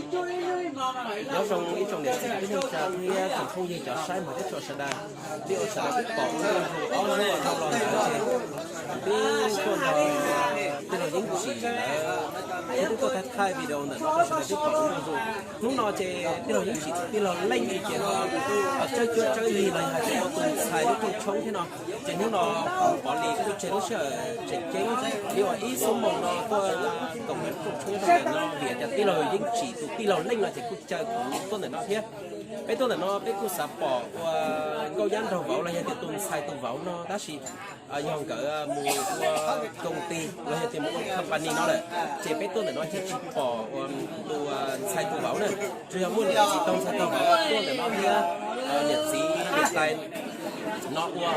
Nyob zoo ib tsoom niam txiv kwv tij neej tsa thiab tsoom phooj ywg cov saib mov thiab tshua sawv daws. Li uas sawv daws twb pom ua ob hnub los ntawd ces twb tuaj nrog tij laug Yeeb Tsim lawv, twb tuaj thaij video ntawm no rau sawv daws twb pom ua zoo. Hnub no ces tij laug Yeeb Tsim tus tij laug Leej ces tsawb cuab tsawb yig los yog hais tias ua tus ntxhais lub rooj tshoob thiab no. Ces hnub no kuv Pov Lis kuj tseg lub sij hawm tseem ceeb li uas ib xuab moos no tuaj koom lawv lub rooj tshoob nyob rau ntawm no vim tias tij laug Yeeb Tsim tus tij laug Leej no ces kuj caw kuv tuaj ntawm no thiab. Peb tuaj ntawm no peb kuj xav pom ua nkauj nyab nraug vauv los yog tias tus ntxhais tus vauv no tab sis yog nkawd mus ua koom tis los yog tias mus ua company no lawm, ces peb tuaj ntawm no ces tsis pom ua tus ntxhais tus vauv na. Tsuas yog muaj niam txiv tau ntxhais tau vauv tuaj ntawm no thiab niam txiv niam tais no ua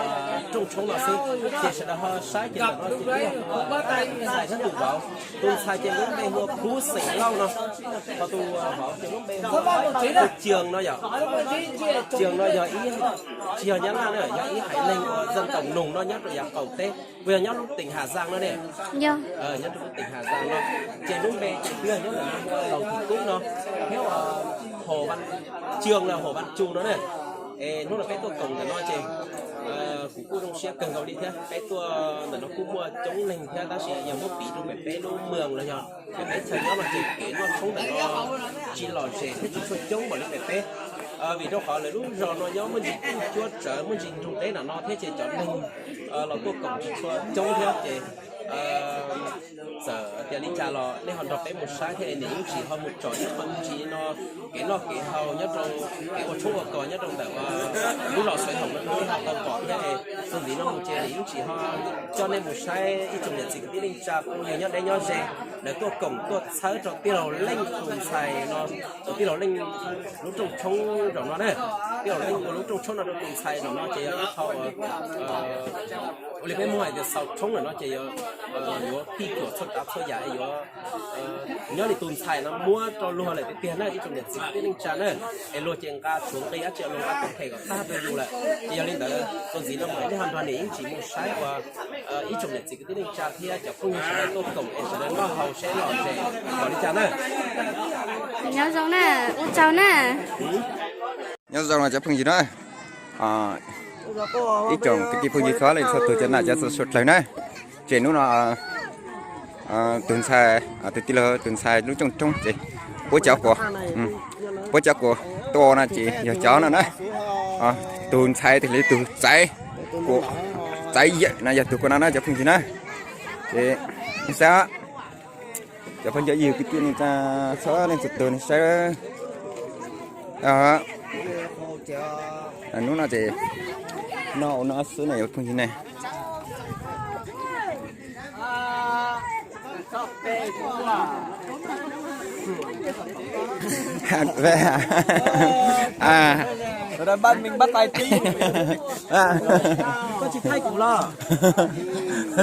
rooj tshoob no xwb. Ces sawv daws ho saib ces ntawm no ces tus ntxhais thiab tus vauv, tus ntxhais ces lub npe hu ua Phub Xeem Lauj no, ho tus vauv ces lub npe hu ua Ciees no yom. Ciees no yog ib, tsis yog Nyab Laj na, yog ib haiv neeg ua dân tộc Nùng no nyob rau yav qaum teb, uas yog nyob lub tỉnh Hà Giang no ne. Nyob rau lub tỉnh Hà Giang no, ces lub npe ces twb yog nyob ntawm no hu ua Laus Thim Kub no, thiab Hồ Văn Chương los Hồ Văn Chương no na. Es hnub no peb tuaj koom ntawm no ces kuv kuj zoo siab kawg nkaus li thiab. Peb tuaj ntawm no kuj muaj coob neeg thiab tab sis yog muab piv rau pem peb lub mws los yog peb chaw nyob no ces kev noj tshoob ntawm no tsis lom zem thiab tsis tshua coob npaum li pem peb. Vim rau qhov lawv lub zos no nyob muaj ntsis cuab tsawv muaj ntsis nrug teb nram no thiab ces cov neeg los tuaj koom tsis tshua coob thiab ces txawm tias li cas los nej ho nrog peb mus saib thiab es niam Yeeb Tsim ho mus tsom ib qho ntsis no kev noj kev haus nyob rau kev ua tshoob ua kos nyob rau ntawm lub zos Suav Hoom no rau nej ho tau pom thiab es txuas ntxiv no mus ces niam Yeeb Tsim ho coj nej mus saib ib tsoom niam txiv kwv tij neej tsa phooj ywg nyob deb nyob ze, lawv tuaj koom tuaj txhawb rau tij laug Leej tus ntxhais no, tus tij laug Leej lub rooj tshoob zaum no na. Tij laug Leej ua lub rooj tshoob no rau tus ntxhais zaum no ces yog ib qho ua li peb Hmoob hais tias xaus tshoob lawm no ces yog yuav pij cuam txhua tsav txhua yam es yuav nyob li tus ntxhais no muab rau luag lawm tiag tiag na ib tsoom niam txiv kwv tij neej tsa na. Es luag ces nqa tshuav nqi dab tsi luag nqa tau them kom tag rau yus lawm. Ces yog li ntawd txuas ntxiv no mus nej ho nrog niam Yeeb Tsim mus saib uas ib tsoom niam txiv kwv tij neej tsa thiab cov phooj ywg sawv daws tuaj koom es sawv daws noj haus seb lom zem kom li cas na. Nyob zoo na, ua tsaug na. Nyob zoo cov phooj ywg na, ib tsoom kwv tij phooj ywg txhua leej txhua tus cov nam cov txwv suav dlawg na. Ces hnub no tus ntxhais, tus tij laug tus ntxhais lub rooj tshoob ces puab cov quas, puab cov quas tua no ces yog cov no na. Tus ntxhais tus txaiv, tus txaiv yawm no yog tus quas no na cov phooj ywg na. Ces saib cov phooj ywg kwv tij neej tsa txhua leej txhua tus nej saib. Hnub no ces noj ua no xwb na cov phooj ywg ne.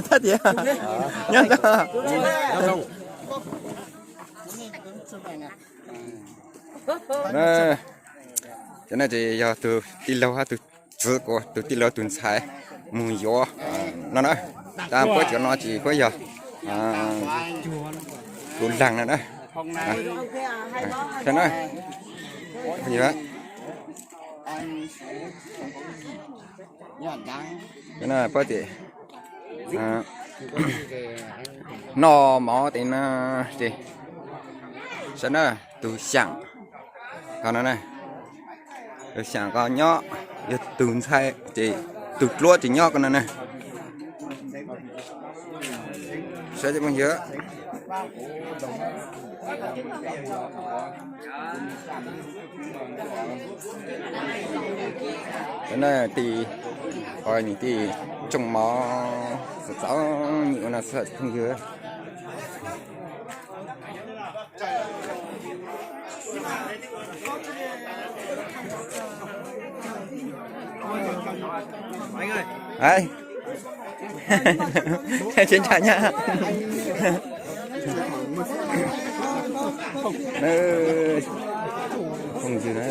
Thaj tias nyob zoo. Cov no ces yog tus tij laug hab tus txwv quas, tus tij laug tus ntxhais mus yuav no na. Tab puab cov no ces puab yog tus laag no na. Puab ces noj mov tes no ces saib na, tus xyaam ko no, tus xyaam ko nyob, yog tus ntxhais ces tus dluab ces nyob ko no na. Saib cov phooj ywg, tis, tis tsooj mov txaus txaus nyem ua no xwb cov phooj ywg. Tsev ntsha nyab, phooj ywg na,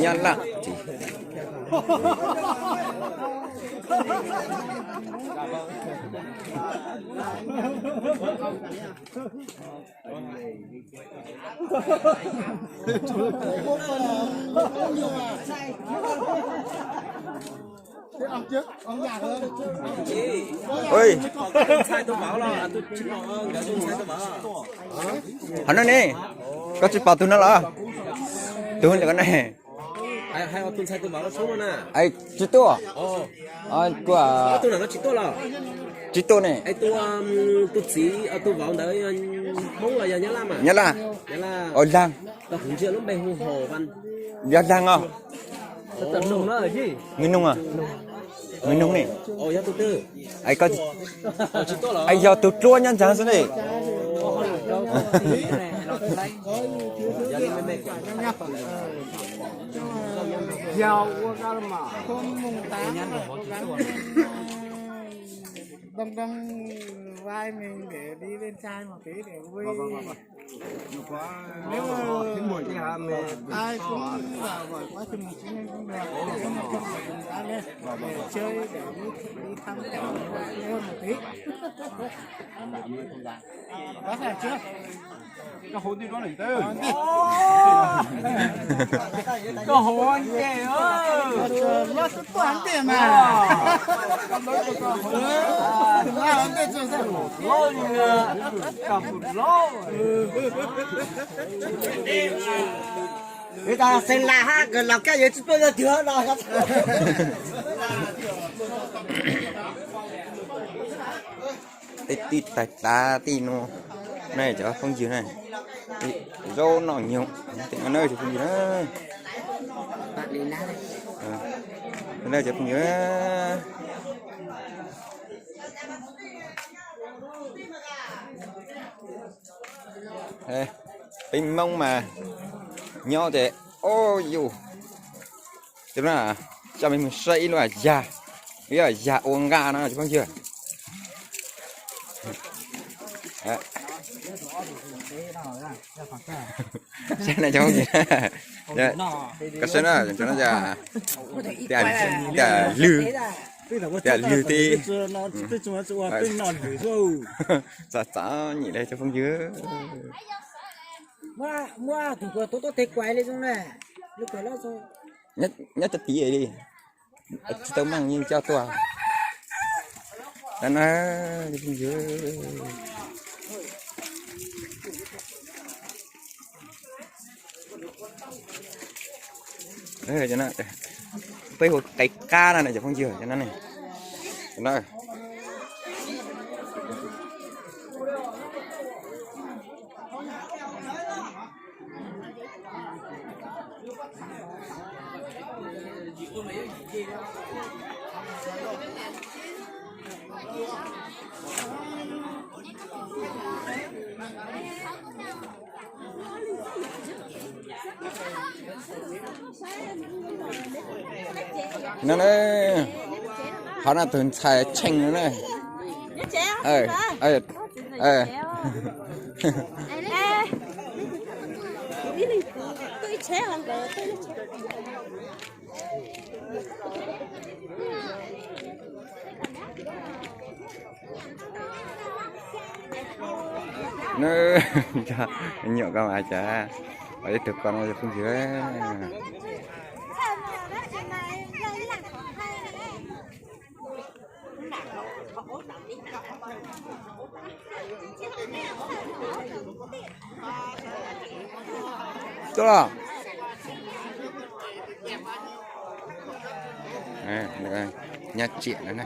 nyab laj ces Ui, qhov no ne, koj tsis pom tus no los? Tus ntawm ko ne. Tsis tuaj. Kuv tsis tuaj ne. Nyab Laj. Ua Laag. Yog Laag os. Nws Noog, Nws Noog ne. Yog tus dluab nyob ntawd xwb ne. Đông Đông vai mình để đi bên trái một tí để vui. Nếu ai cũng bảo gọi quá thì mình cũng nên cũng được. Để, để chơi, để đi, đi thăm, vui hơn một tí. Có phải chưa? Koj hauv ntes. Loj tuaj tuaj ntes mas. Xeev Las hab nkawd Los Kab yuav tsis pab yog tiag no. Tej tij tais tav tij no, nej cov phooj ywg na, zaub noj nyoog, tej no na cov phooj ywg na. Cov phooj ywg, peb Hmoob mas nyob ces, o yus, coj peb mus saib ib lub yag, ib yam yag ua nqa no cov phooj ywg. Saib na cov phooj ywg, koj saib na, cov no yog tias lwg, tias lwg tib, txav txav nyem li cov phooj ywg. Nyob cov tid li, tsis tau meej yeej coj tuaj. Dab na, cov phooj ywg. Peb hu qe qab no na cov phooj ywg, cov no ne. No na, qhov no tus ntxhais tsheej no na. Nyuam ko mas cas, ib tug ko no cov phooj ywg. Tuaj los. Nyob tsiam no na.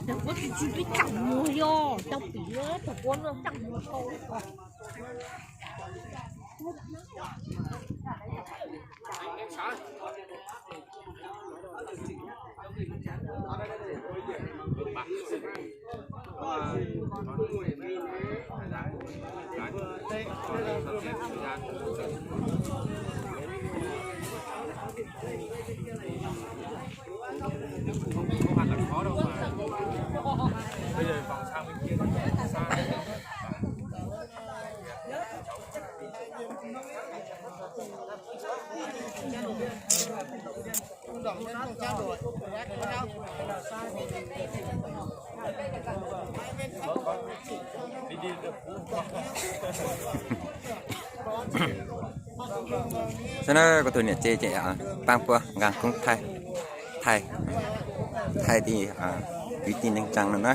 Tus kuv tsis tsis pib cam mus yog tau pim tus kuv no cam mus tau. Saib na, kuv tus niam tsev ces paab puab nqaa koob thaij, thaij, thaij li kwv tij neej tsaa no na.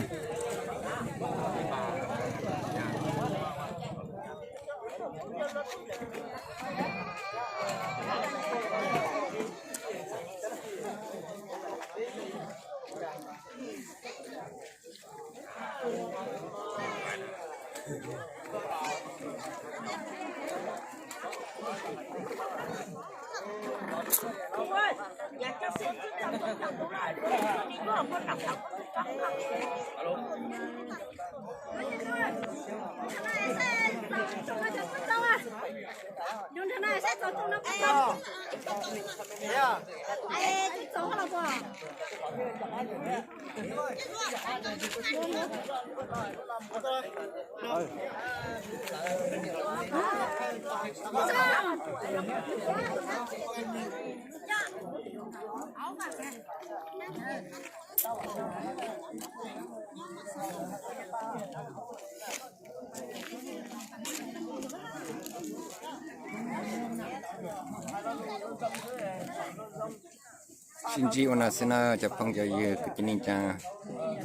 Sib ntsib ua no xwb na cov phooj cov ywg kwv tij neej tsaa,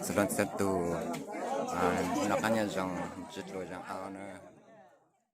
txhua leej txhua tug, noj qab nyob zoo, ntsib dlua zaum au na.